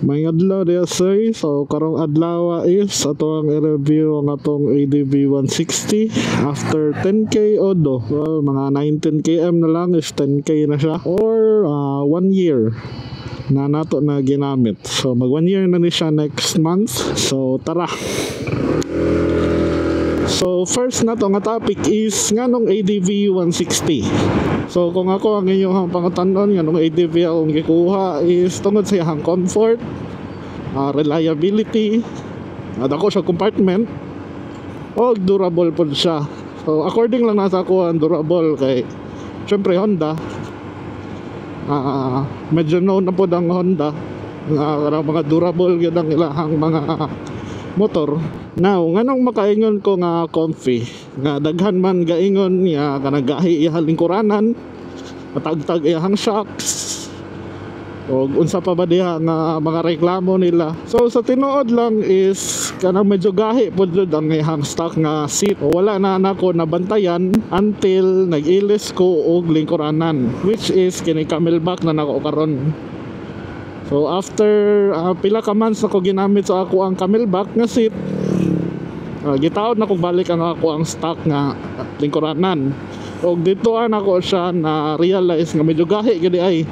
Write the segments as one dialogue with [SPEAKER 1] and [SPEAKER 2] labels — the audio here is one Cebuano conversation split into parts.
[SPEAKER 1] Maayong adlaw diha, sir. So karong adlaw is ato ang i-review ang atong ADV 160 after 10K odo. Well, mga 19 km na lang is 10K na siya or 1 year na nato na ginamit. So mag 1 year na ni siya next month. So tara. So first na to nga topic is nganong ADV 160. So kung ako ang inyong pangutanon nganong ADV akong gikuha is tungod sa iyang comfort, reliability, dako siya compartment, o durable pod siya. So according lang na sa ako ang durable kay syempre Honda, medyo known na pod ang Honda nga kanang mga durable gyud ang ilahang mga motor. Now, nganong makaingon ko nga comfy, nga daghan man gaingon nga kanang gahi iyang lingkuranan, matagtag iyang shocks, o unsa pa ba diha nga mga reklamo nila. So sa tinuod lang is kanang medyo gahi pud jud ang iyang stock nga seat. O, wala na nako nabantayan until nag-ilis ko og lingkuranan, which is kini Camelback na nako karon. So after pila ka months ako ginamit sa ako ang Camelback nga seat, gitaod na kong balik ang ako ang stock nga lingkuranan. Og dito nako siya na realize nga medyo gahi gid ay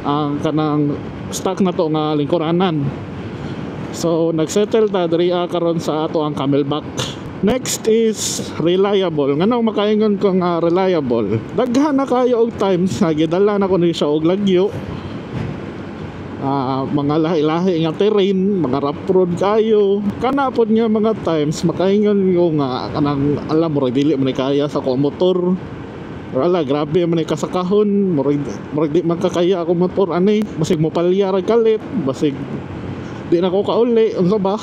[SPEAKER 1] ang kanang stock na to nga lingkuranan. So nagsettle ta diri karon sa ato ang Camelback. Next is reliable. Nganong makaingon ko nga reliable? Daghan na kayo og times nga gidala na ko ni siya og lagyo, mga lahi-lahi nga terrain, mga rough road kayo. Kana pod nga mga times makaingon ko nga kanang alam mo dili man ni kaya sa akong motor. Or ala, grabe man ni kasakahon, murag di man kakaya ako motor ani, basig mopalya ra kalit, basig di na ko kauli, unsa ba?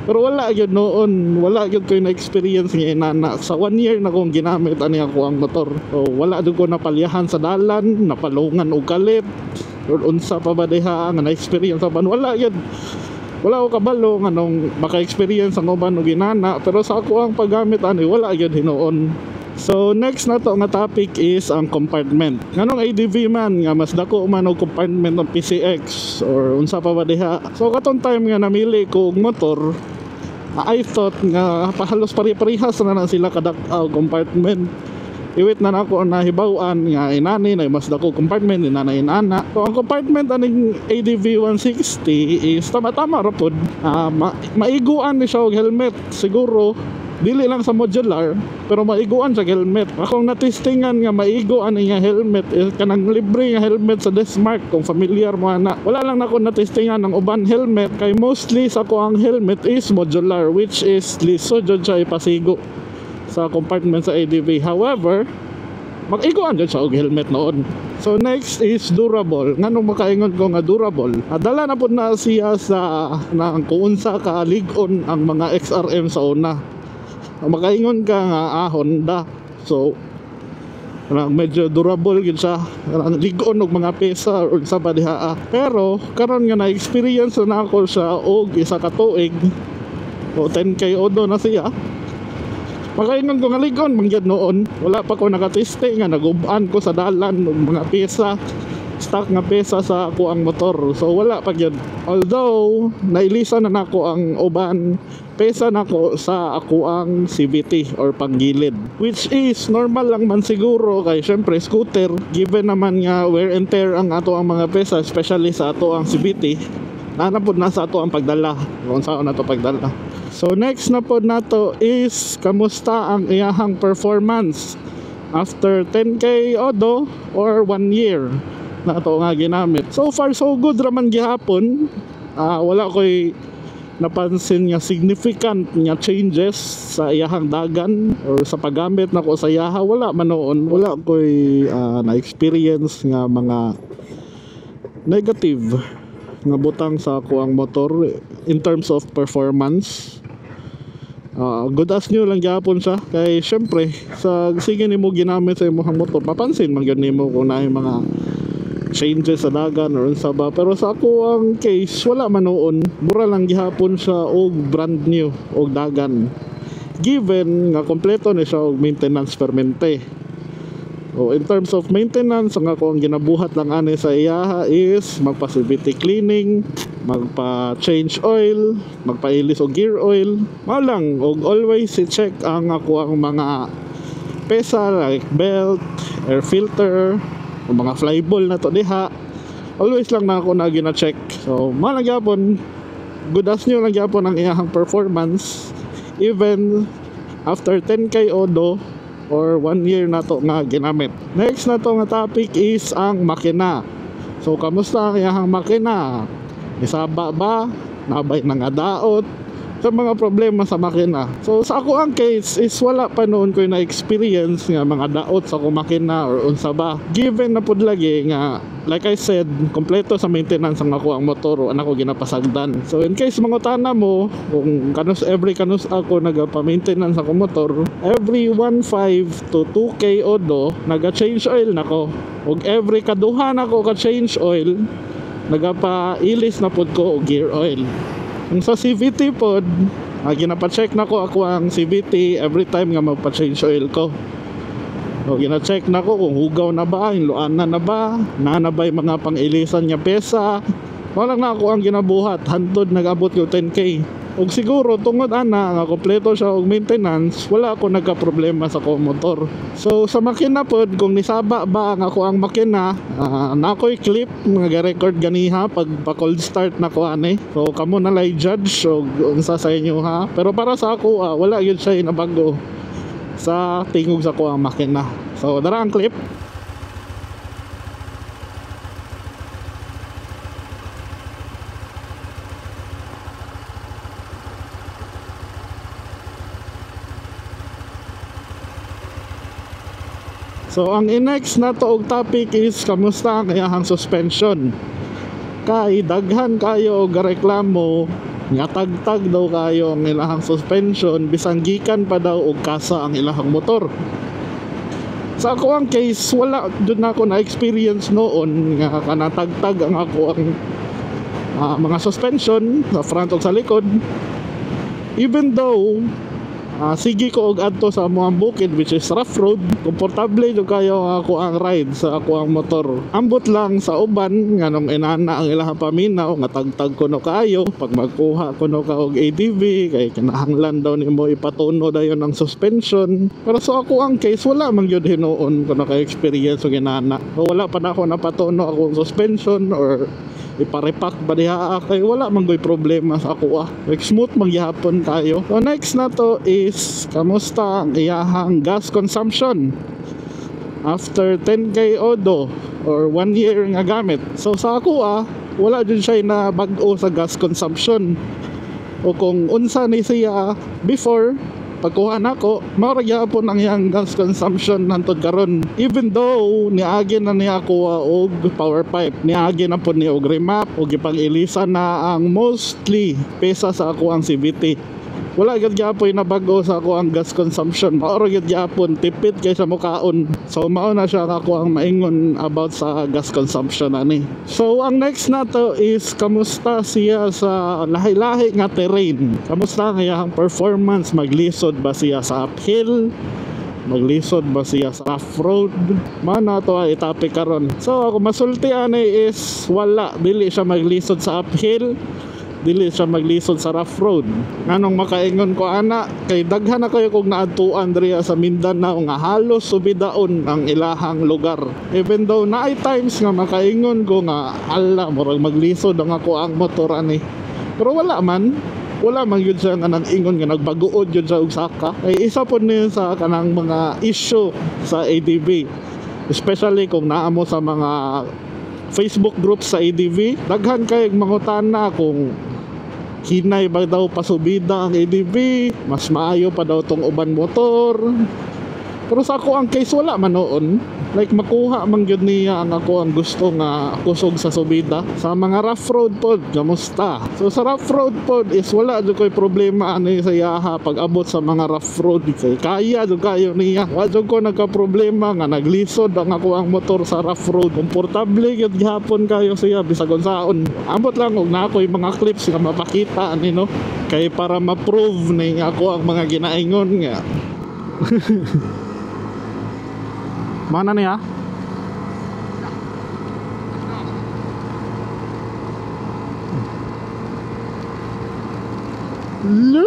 [SPEAKER 1] Pero wala gyud noon, wala gyud ko na experience nga inana. Sa one year na kong ginamit ani ako ang motor. So, wala gyud ko napalyahan sa dalan, napalungan og kalit, or unsa pa ba diha nga na-experience sa uban, wala gyud. Wala ko kabalo nganong maka-experience ang uban og inana, pero sa ako ang paggamit ani wala gyud hinuon. So next na to nga topic is ang compartment. Nganong ADV man nga mas dako man og compartment ng PCX or unsa pa ba diha? So katong time nga namili ko og motor, I thought nga halos pare-parehas na na sila kadak-a og compartment. Iwit na nako nahibaw-an nga inani na mas dako compartment, inana inana. So ang compartment aning ADV 160 is tama-tama ra pod. Maiguan ni siya og helmet siguro, dili lang sa modular pero maiguan sa helmet. Akong natestingan nga maigo ani nga helmet is kanang libre nga helmet sa Desmark, kung familiar mo ana. Wala lang nako natestingan ng uban helmet kay mostly sa ako ang helmet is modular, which is lisod jud siya ipasigo sa compartment sa ADV. However, mag-iguan jud siya og helmet noon. So next is durable. Nganong makaingon ko nga durable? Dala na pud na siya sa na kung unsa ka lig-on ang mga XRM sa una. Makaingon ka nga Honda. So kanang medyo durable gyud siya. Kanang lig-on og mga pesa or sa pa diha. Pero karon nga na-experience na ako siya og isa ka tuig o 10K odo na siya, makaingon ko nga lig-on man gyud noon. Wala pa ko nakateste nga nagub-an ko sa dalan og mga pesa, stock nga pesa sa ako ang motor. So wala pa gyud. Although nailisan na nako ang uban pesa nako sa ako ang CVT or panggilid, which is normal lang man siguro kay syempre scooter, given naman nga wear and tear ang ato ang mga pesa, especially sa ato ang CVT na pod na sa ato ang pagdala kung saan na to pagdala. So next na pod nato is kamusta ang iyahang performance after 10K odo or 1 year na ato nga ginamit. So far so good raman gihapon. Wala ko'y napansin nga significant nga changes sa iyahang dagan or sa paggamit nako sa iyaha, wala man noon. Wala ko'y na-experience nga mga negative nga butang sa ako ang motor in terms of performance. Good as new lang gyapon siya kay syempre sa sige nimo ginamit sa imong motor, mapansin man gyud nimo kung naay mga changes sa dagan or unsa ba. Pero sa ako ang case, wala man noon. Mura lang gihapon siya og brand new og dagan, given nga kompleto ni siya og maintenance permente. O in terms of maintenance, ang ako ang ginabuhat lang ani sa iyaha is magpa CVT cleaning. Magpa-change oil, magpailis og gear oil. Mao lang, og always i-check ang ako ang mga pesa like belt, air filter, o mga flyball na to diha. Always lang na ako na gina-check. So, mao lang gyapon, good as new lang gyapon ang iyahang performance even after 10K odo or 1 year na to nga ginamit. Next na to nga topic is ang makina. So, kamusta ang iyahang makina? Isaba ba? Nabay nga daot? Sa mga problema sa makina. So sa ako ang case is wala pa noon ko na experience nga mga daot sa akong makina or unsa ba. Given na pud lagi nga, like I said, kompleto sa maintenance ang ako ang motor, o ko ginapasagdan. So in case mangutana mo kung kanus every kanus ako nagapa-maintenance ako motor, every 1.5 to 2K odo naga-change oil nako. Ug every kaduha nako ka change oil, nagapa-ilis na pud ko og gear oil. Kung sa CVT pod, ginapa-check na ko ako ang CVT every time nga magpa-change oil ko. So, gina-check na ko kung hugaw na ba, hinluan na ba, na ba yung mga pang-ilisan nga pesa. Wala na ako ang ginabuhat, hantod nag-abot ko 10K. Og siguro tungod ana nga kompleto siya og maintenance, wala ako nagka-problema sa akong motor. So sa makina pod, kung nisaba ba ang ako ang makina, na ako'y clip nga ga-record ganiha pag pa cold start na ko ani. So kamo na lay judge og unsa sa inyo ha. Pero para sa ako, wala gyud siya nabago sa tingog sa ko ang makina. So dara ang clip. So ang next na to og topic is kamusta ang iyahang suspension. Kay daghan kayo og reklamo nga tagtag daw kayo ang ilahang suspension bisan gikan pa daw og kasa ang ilahang motor. Sa ako ang case, wala jud na ako na experience noon nga kanatagtag ang ako ang mga suspension sa front ug sa likod. Even though sige ko og adto sa among bukid, which is rough road, komportable jud kayo ako ang ride sa ako ang motor. Ambot lang sa uban nganong inana ang ilahang paminaw nga tagtag kuno kaayo pag magkuha kuno ka og ADV kay kinahanglan daw nimo ipatuno dayon ang suspension. Pero sa ako ang case, wala man gyud hinuon kuno ka experience og inana. So, wala pa na ako napatuno akong suspension or iparepack ba diha kay wala man goy problema sa ako. Like smooth man gihapon kayo. So next na to is kamusta ang iyahang gas consumption after 10K odo or 1 year nga gamit. So sa ako wala jud siya na bag-o sa gas consumption. O kung unsa ni siya before pagkuha nako, mao ra gyapon ang iyang gas consumption hantod karon. Even though niagi na niya kuha og power pipe, niagi na pud niya og remap og gipang-ilisan na ang mostly pesa sa ako ang CVT. Wala gyud gyapon na bag-o sa ako ang gas consumption. Mao ra gyud gyapon, tipid kaysa mukaon. So mao na siya ako ang maingon about sa gas consumption ani. So ang next nato is kamusta siya sa lahi-lahi nga terrain. Kamusta ang iyang performance? Maglisod ba siya sa uphill? Maglisod ba siya sa rough road? Mao na to ay topic karon. So ako masulti ani is wala, dili siya maglisod sa uphill, dili siya maglisod sa rough road. Nganong makaingon ko ana kay daghan na kayo kog naadtuan diri sa Mindanao nga halos subidaon ang ilahang lugar. Even though naay times nga makaingon ko nga ala murag maglisod ang ako ang motor ani. Pero wala man gyud siya nga nang-ingon nga nagbaguod gyud siya og saka. Ay isa pod ni sa kanang mga issue sa ADV. Especially kung naa mo sa mga Facebook groups sa ADV, daghan kay mangutana kung hinay ba daw pasubida ang ADV, mas maayo pa daw tong uban motor. Pero sa ako ang case wala man noon. Like makuha man gyud niya ang ako ang gusto nga kusog sa subida. Sa mga rough road pod, kamusta? So sa rough road pod is wala jud koy problema ani sa iyaha pag abot sa mga rough road kay kaya jud kayo niya. Wa jud ko nagka problema nga naglisod ang ako ang motor sa rough road. Komportable gyud gihapon kayo siya bisag unsaon. Ambot lang og na ako'y mga clips nga mapakita ani no, kay para ma-prove ning ako ang mga ginaingon nga. Mana niya? Lo!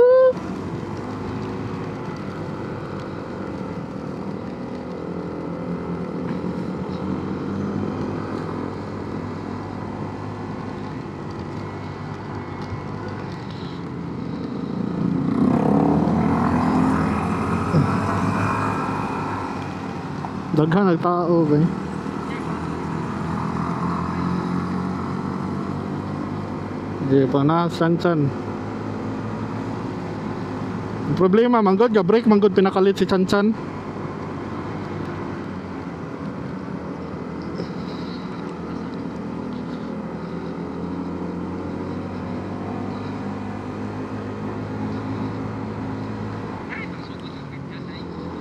[SPEAKER 1] Daghan nagtao ba? Di pa na Chan-Chan. Ang problema manggod, ga brake manggod pinakalit si Chan-Chan.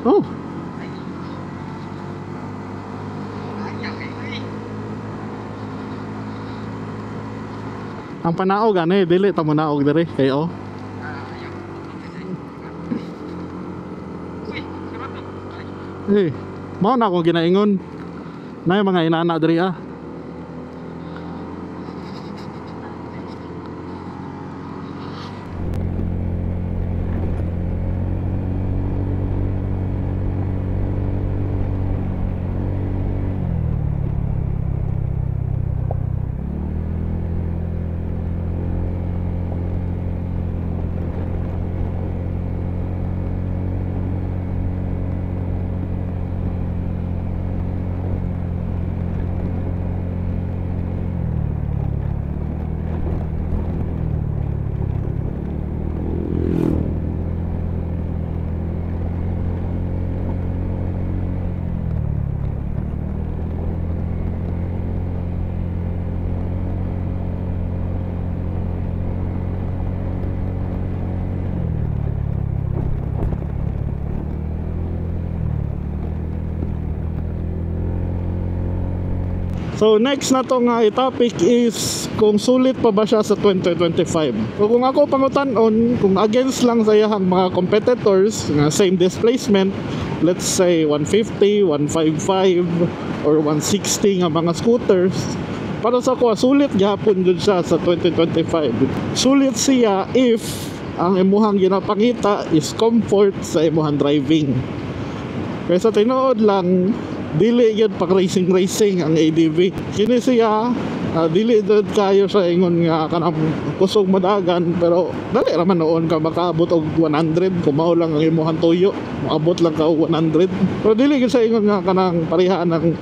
[SPEAKER 1] Oh. Ang panaog ani dili ta monaog diri kay oh. Eh, mao na akong ginaingon. Nay mga inana diri ah. So next na to nga i-topic is kung sulit pa ba siya sa 2025. So kung ako pangutan-on, kung against lang sa iyahang mga competitors nga same displacement, let's say 150, 155 or 160 nga mga scooters, para sa ako sulit gihapon jud siya sa 2025. Sulit siya if ang imuhang ginapangita is comfort sa imuhang driving. Kaysa tinuod lang, dili gyud pag racing racing ang ADV. Kini siya dili jud kayo sa ingon nga kanang kusog madagan, pero dali ra man noon ka makaabot og 100 kung mao lang ang imong tuyo, moabot lang ka og 100. Pero dili gyud sa ingon nga kanang parehaan ng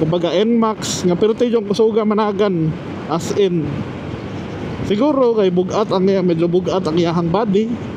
[SPEAKER 1] kumbaga NMAX nga pero yung kusuga managan as in. Siguro kay bugat ang medyo bugat ang iyahang body,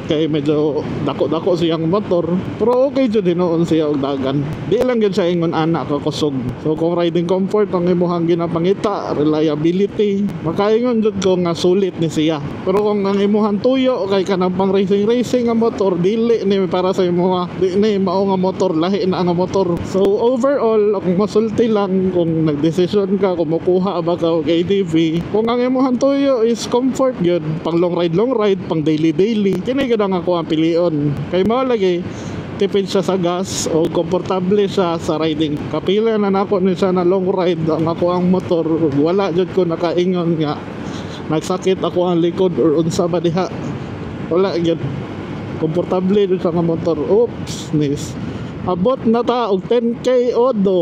[SPEAKER 1] kay medyo dako-dako siyang motor, pero okay jud hinuon siya og dagan. Di lang gyud siya ingon ana ka kusog. So kung riding comfort ang imuhang ginapangita, reliability, makaingon jud ko nga sulit ni siya. Pero kung ang imuhang tuyo kay kanang pang racing racing nga motor, dili ni para sa imuha, di ni mao nga motor, lahi na nga motor. So overall, kung masulti lang kung nagdesisyon ka kung mokuha ba ka og ADV, kung ang imuhang tuyo is comfort gyud, pang long ride, pang daily daily, kini gyud ang ako ang pilion. Kay mao lagi tipid siya sa gas o komportable siya sa riding. Kapila na nako ni siya na long ride ang ako ang motor, wala jud ko nakaingon nga nagsakit ako ang likod or unsa ba diha. Wala gyud, komportable jud sa nga motor. Oops, nis abot na ta og 10K odo.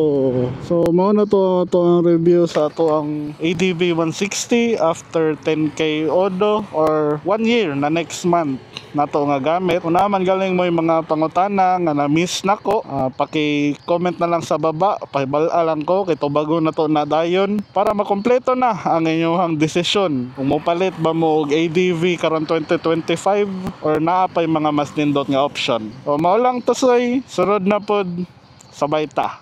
[SPEAKER 1] So mao na to ang review sa ato ang ADV 160 after 10K odo or 1 year na next month nato nga gamit. Kung naman galing mo yung mga pangutana nga na-miss nako, paki-comment na lang sa baba, pahibal-a lang ko kay tubago na to na dayon para makumpleto na ang inyong desisyon kung mopalit ba mo og ADV karon 2025 or naa pay mga mas nindot nga option. O mao lang to soy, sunod na pod, sabay ta.